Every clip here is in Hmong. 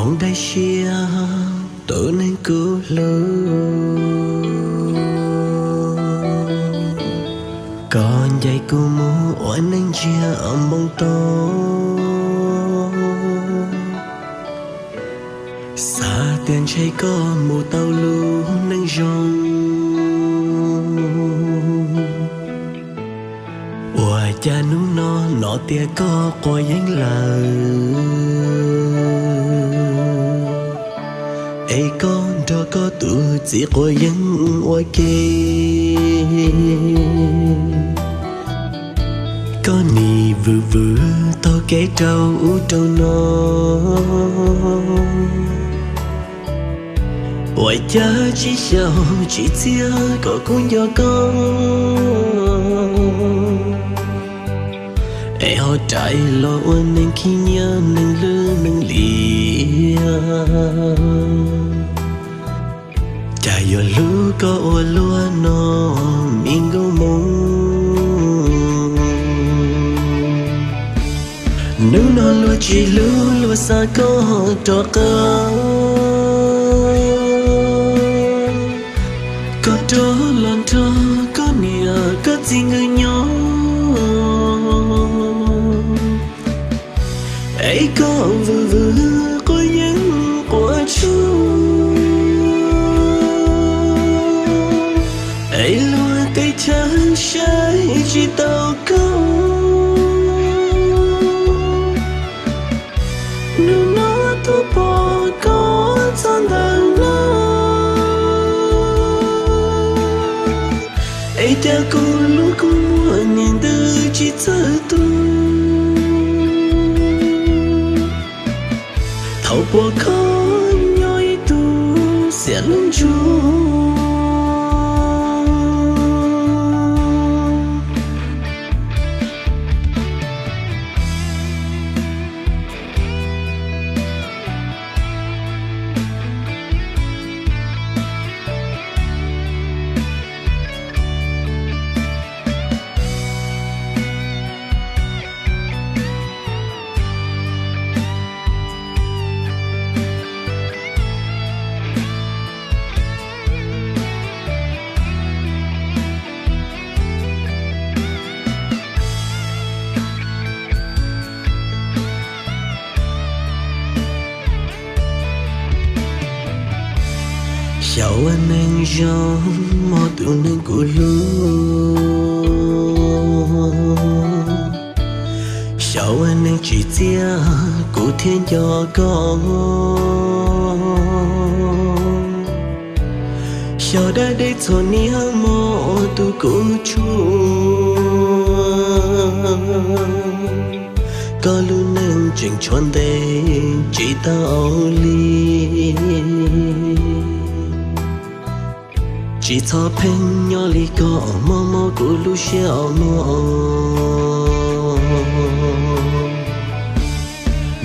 Zoo dai siab tus neeg kuv hlub, koj ncaim kuv mus ua neej ntsiag npoo to. Xav tias ntshe koj mus tau lub neej zoo, ua cas hnub no hnov tias koj quas yeeb lawm, es koj nrog koj tus txiv quas yeeb ua ke. Koj nim vwm vwm taug kev rau ub rau no, ua cas tsis xyaum tsis txiaj kom kuv nco koj, es ho rais los ua neeg khib nyiab neeg lwj neeg liam. Cas yuav hlub koj ua luaj no, me nkauj Hmoob? Hnub no luag tsis hlub, luag xa koj rov qab, koj rov los nrog koj niam koj txiv nkawd nyob, es koj vwm vwm quas yeeb quas tshoob, es luag tej chaw saib tsis taus koj. Hnub no tuaj pom koj txog ntawm no, es cas kuv lub kua muag nim ntws tsis txawj tu. Thaum pom koj nyob ib tug xiam lub ntsug. Xyaum ua neeg zoo, hmov tus neeg kuv hlub. Xyaum ua neeg tsis txiaj, kuv thiaj nco koj. Xyaum dab dej txhuam niab, hmov tus kuv tshua. Koj lub neej tseem tshuav ntev tsis tau li, tsis txhob pheej nyob li koj, mob mob kuv lub siab os mog.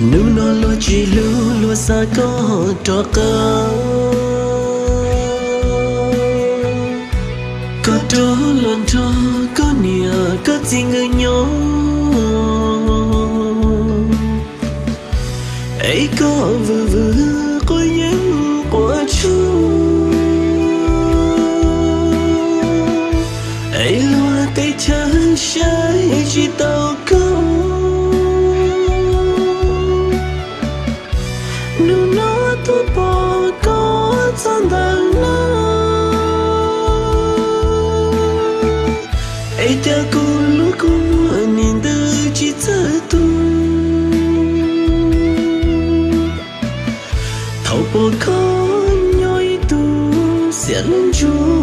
Hnub no luag tsis hlub, luag xa koj rov qab, koj rov los nrog koj niam koj txiv nkawd nyob, es koj vwm vwm quas yeeb quas tshoob, es luag tej chaw saib tsis taus koj. Hnub no tuaj pom koj txog ntawm no, es cas kuv lub kua muag nim ntws tsis txawj tu. Thaum pom koj nyob ib tug xiam lub ntsug,